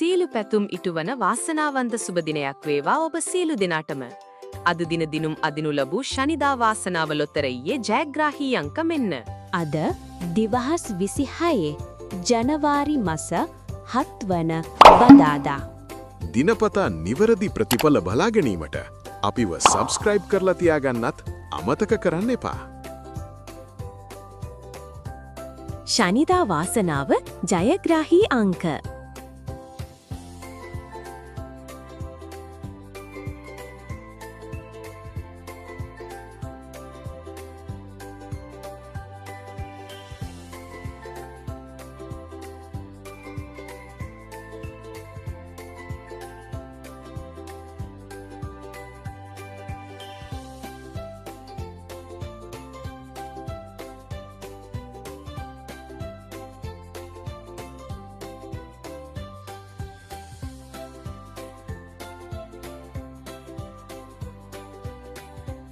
සියලු පැතුම් ඉටුවන වාසනාවන්ත සුබ දිනයක් වේවා ඔබ සියලු දෙනාටම. අද දින දිනුම් අදිනු ලැබූ ශනිදා වාසනාව ලොතරැයියේ ජයග්‍රාහී අංක මෙන්න. අද 2026 ජනවාරි මස 7 වන බදාදා. දිනපතා නිවැරදි ප්‍රතිඵල බලා ගැනීමට අපිව සබ්ස්ක්‍රයිබ් කරලා තියාගන්නත් අමතක කරන්න එපා. ශනිදා වාසනාව ජයග්‍රාහී අංක.